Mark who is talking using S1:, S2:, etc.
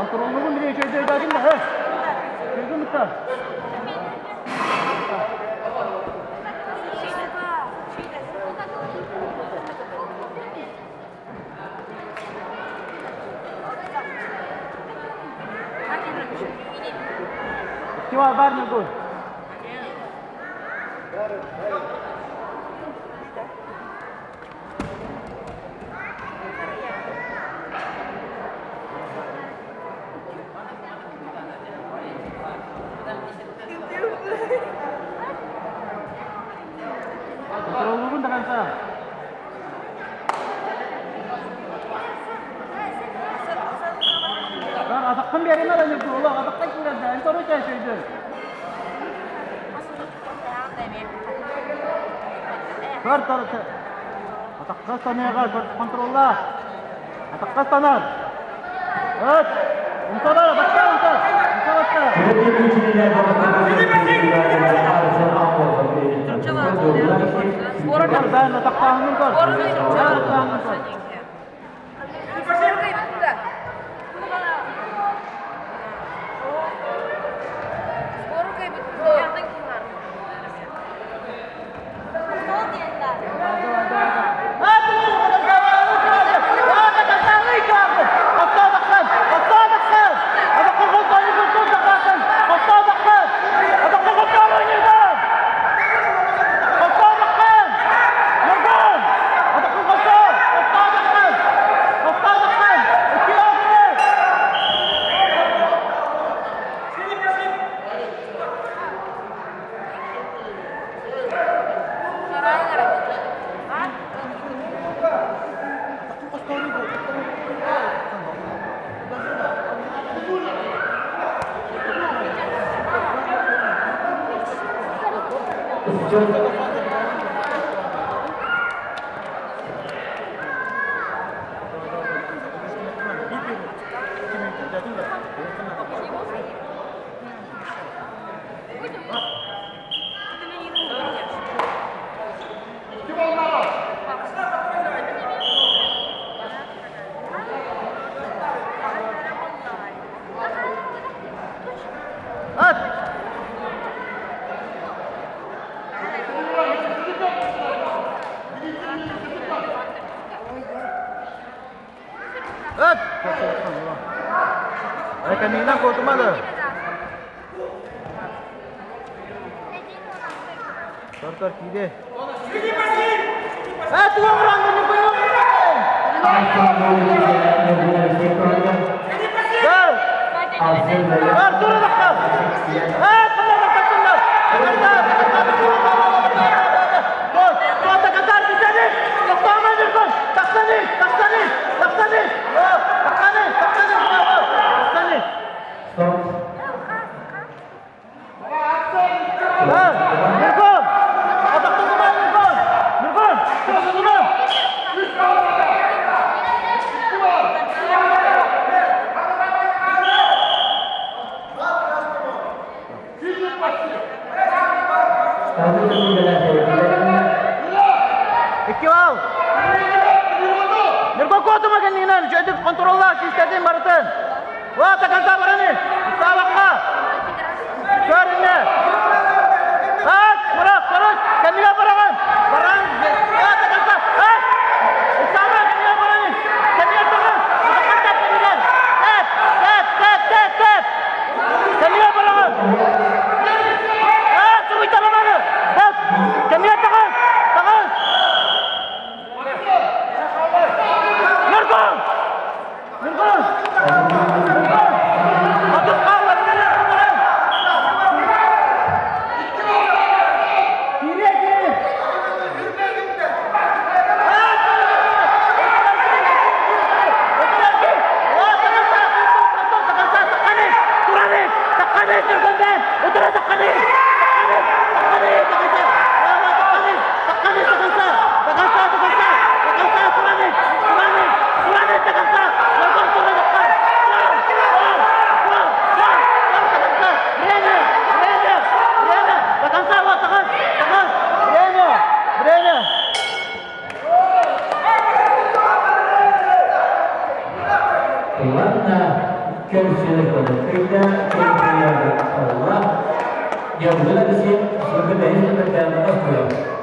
S1: Контроллугун бile үчүгэйдээдим да, Көрдүм да. Тива бар Нургул. Контроллугун до конца. Атаххын биэримэ да Нургул, олох атахха киирэр да, эн короче өйдөн. Көр Атахха ыстаныаҕа, контроллаа. Атахха ыстанар. Ыт! Умса бар, атахха умса! Умса батта! Көр, бээн атахтааһынын көр. Бээн атахтааһынын көр. At! At! Ay, kanina ko tumalo. Tor kide. Eh, tuwang orang ini Gol! Gol, turun akal. Eh, Икки бал. Нургун куотума кэннинэн үчүгэйдик контроллаах киистэтин барытын. Уа, до конца бараны. Саабакка. Көр инне. Время!
S2: Уонна көрсүө кыйда кэлбиэр олла. Дьоҥҥун син сылгы бэһис түмэтэ оскуйар.